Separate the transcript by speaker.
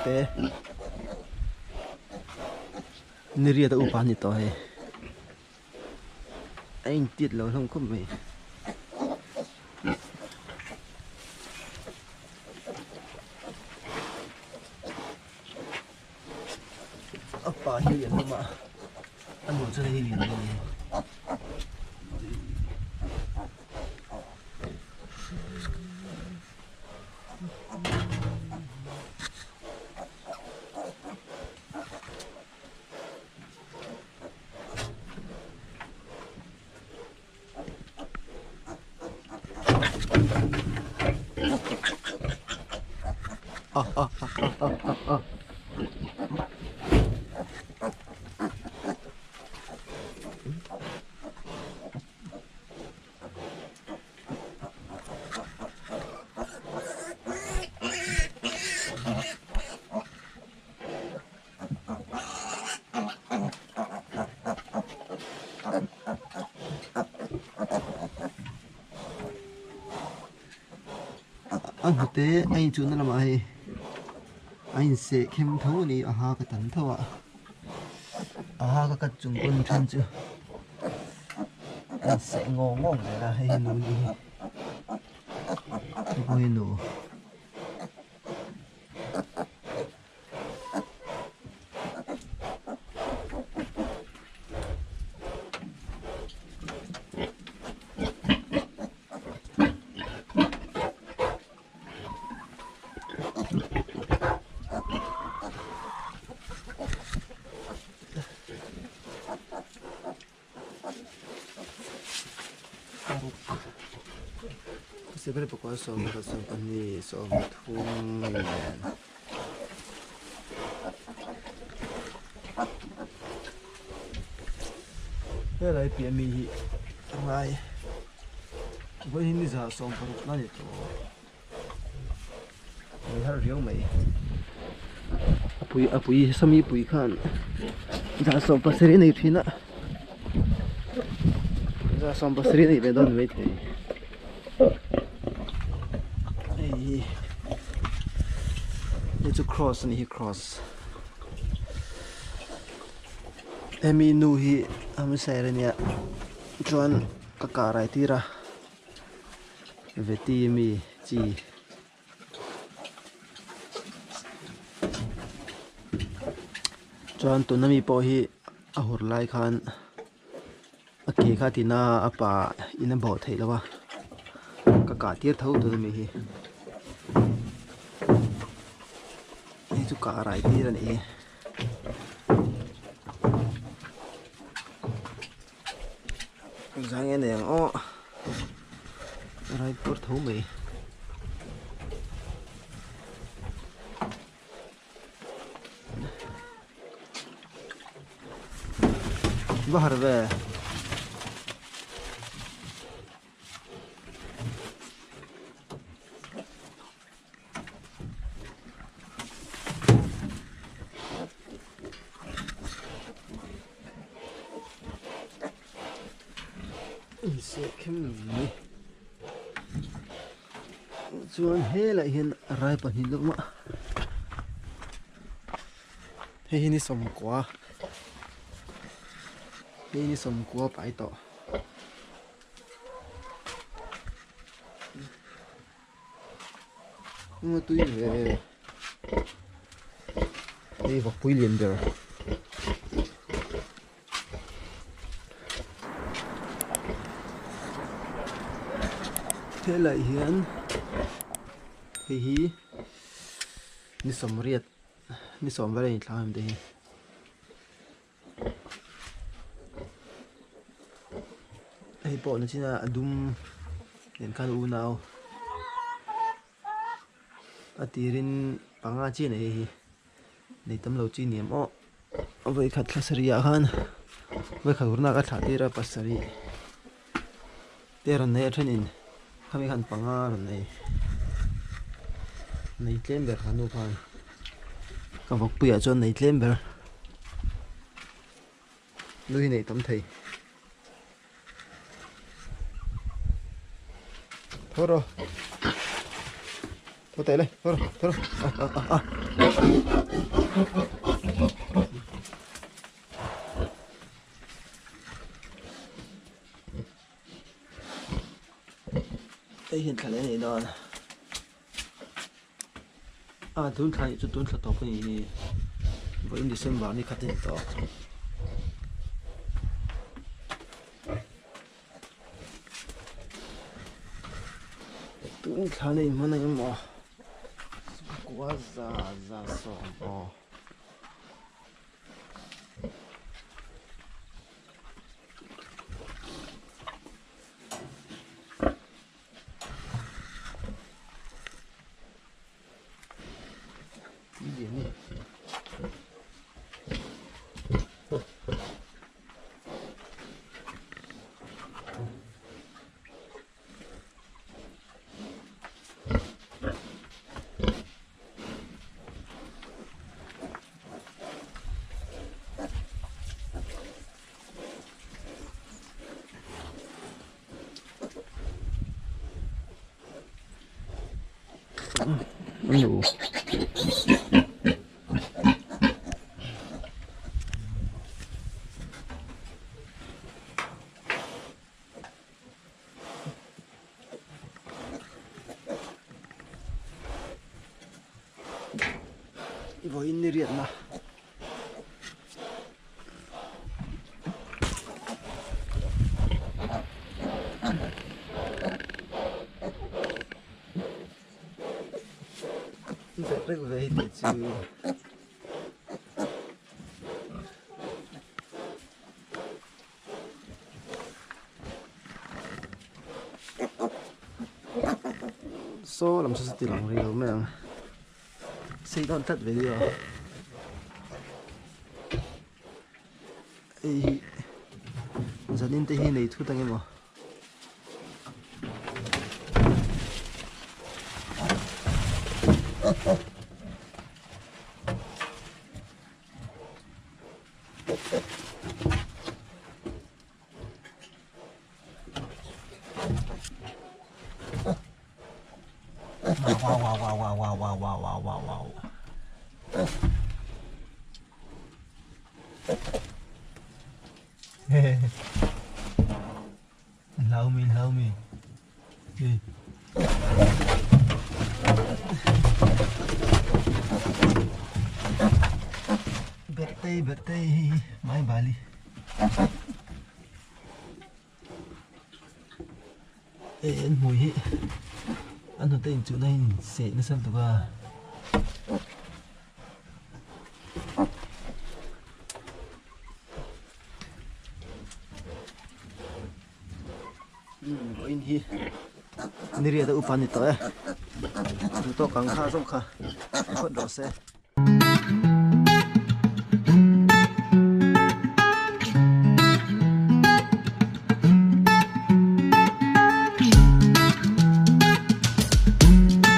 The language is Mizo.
Speaker 1: te ni riat a upa a ni tawh hei a intiat lo hlawm khawp mai. A pa hi lian hlawm a a nu chuan hei lian hlawm a ni. A hnute a inchuhna lamah hei a inseh khem tho a ni a ha ka tan tho a a ha ka cut chung pawn then chu a inseh ngawng ngawng zel a hei hi nu a nih hi hei pawh hi nu. Sivre pakua sawm 12 30 nen. Helai piah mi hi a ngai vawiin hi ni 16 na ni tawh a har riau mai a pui a pui sami pui khan 17 a nei thin a 17 a nei ve dawn ni maithei. Hei hi hei chu cross a nih hi cross hemi nu hi a hmasa ania chuan ka kah rai tir a veti mi chi chuan tuna mi pawh hi a hur lai khan. A ke kha tina a pa in a bawh theih lo a ka kah tir tho tur ami hi hei chu kah rai tir a nih hi engzah nge nei ang aw rai pawr tho mai. Va har ve. Inseh khem mai. Chuan helaiah hian rai pahnih deuh mah hei hi ni sawmkua hei ni sawmkua pai tawh eng a tui ve hei vawkpui lian ber. Helaiah hian hei hi ni sawmriat ni sawm vel a inthlang em te hi hei pawh nachina a dum nen khan unau a tirin panga chi a ni hei hi. Nei tam lo chi niam aw vawikhat thla sarih ah khan vawikhat hurna ka thlah tir a pasarih te rawn nei a thenin khami khan panga rawn nei nei tlem ber kha nu khan ka vawkpui ah chuan nei tlem ber nu hi nei tam thei thaw rawh. Tho teh le, tho rawh, tho rawh, ah ah ah ah. Hei hian thla leh a nei dawn. A tun thla nih chu tun thla tawp a ni hi. Vawiin December ni khat a ni tawh. Tun thla nei hman ang emaw kua za za sawm aw. Vawiin ni riatna. Vek ve hi tih chu. Saw lam saw ti lang rih lo mai ang sei dawn tlat ve nia hei hi zanin te hi nei thut ang emaw. Wow wow wow wow wow wow wow wow wow wow. Hlau mi hlau mi. Hey. Birthday birthday mai bali. Hei an hmui hi an hnute inchuhna hi in seh nasa lutuk a. Vawiin hi ni riat a upa a ni tawh e. Chu tawk ang kha zawng kha phawt rawh se.